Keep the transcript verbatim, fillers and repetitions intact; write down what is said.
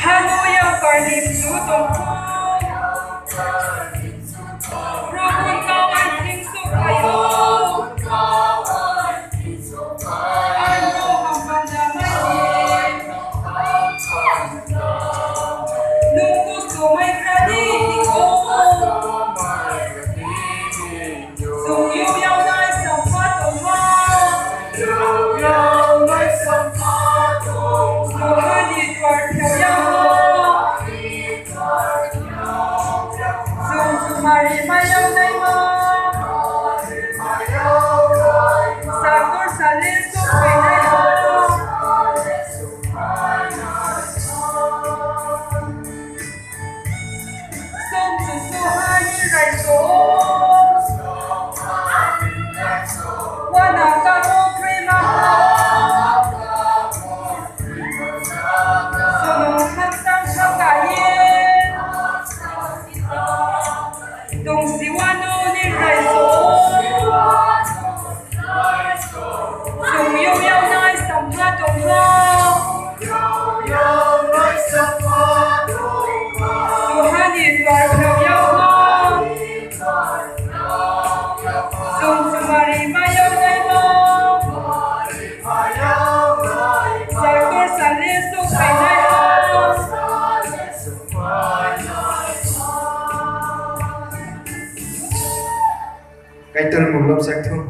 Hano yakar ni mchu tong pho, Probu kau ai thing souhphai ou. Ang no hampanda mai di. Nung kustu mai khra di hing ou. Chung Young Yaunai sampha tongmo. Chung ni duar phel yamo. Chung chumari mai yagnaimo. Saktor sale souhphainai ou. Song chu soha ni raiso. Wana kamo khrima. Sono khamsang khamka ye. Tongsi wano ni raiso. Chung Young Yaunai sampha tongmo. Soha ni duar phel yamo. Chung chumari mai yagnaimo. Saktor sale souhphainai ou. Kaitor mung lobsak thou.